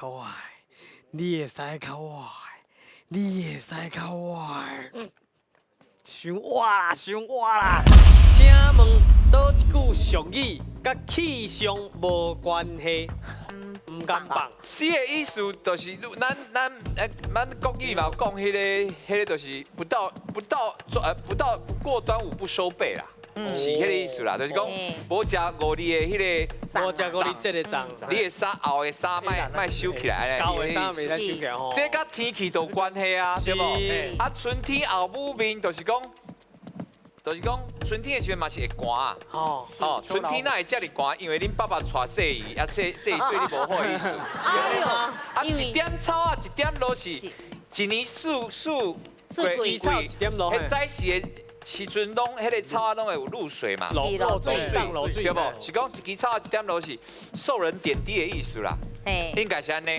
較我的，你會使較我的，你會使較我的。傷倚啦，傷倚啦！請問佗一句俗語，佮氣象無關係？毋甘放。死的意思就是咱國語嘛有講彼個就是不到不過端午不收被啦，是彼個意思啦，就是講無食五日的彼個，無食五日節的粽，你的衫後的衫莫收起來，舊的衫袂使收起來吼。這佮天氣都有關係啊，對無？啊，春天後母面就是講春天的時陣嘛是會寒啊。哦，春天哪會遮爾寒？因為恁爸爸娶細姨，啊，細細姨對你無好的意思。是嗎？啊，一點草啊，一點露是一年四四季草一點露。彼早時的時陣攏彼个草仔攏會有露水嘛，露露水，露水，對無？是講一支草仔一點露是受人點滴的意思啦，應該是按呢。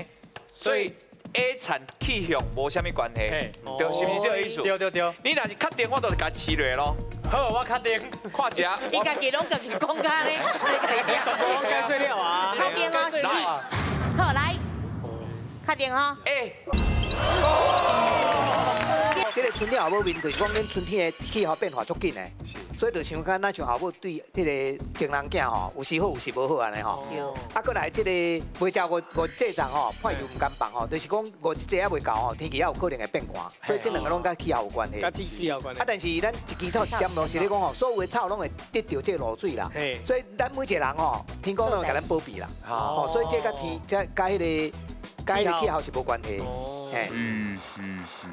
所以下田氣象無啥物關係，對，是毋是這個意思？對對對。你若是確定，我就是共飼落囉。好，我確定。看一下。你家己攏家己講較咧。全部攏解說了啊。確定哦，好來，確定吼。欸。這个春天後母面就是講恁春天的氣候變化足緊的，所以就像敢若像後母對這个情人囝吼，有時好有時無好按呢吼。啊，閣來這个袂食五五節粽吼，破又毋甘放吼，就是講五日節猶未到吼，天氣猶有可能會變寒，所以這兩个攏佮氣候有關係。佮天氣有關係。啊，但是咱一支草一點露，是咧講吼，所有的草攏會得著這个露水啦。所以咱每一個人吼，天公攏會共咱保庇啦。哦，所以這佮天，這佮彼个氣候是無關係。是是是。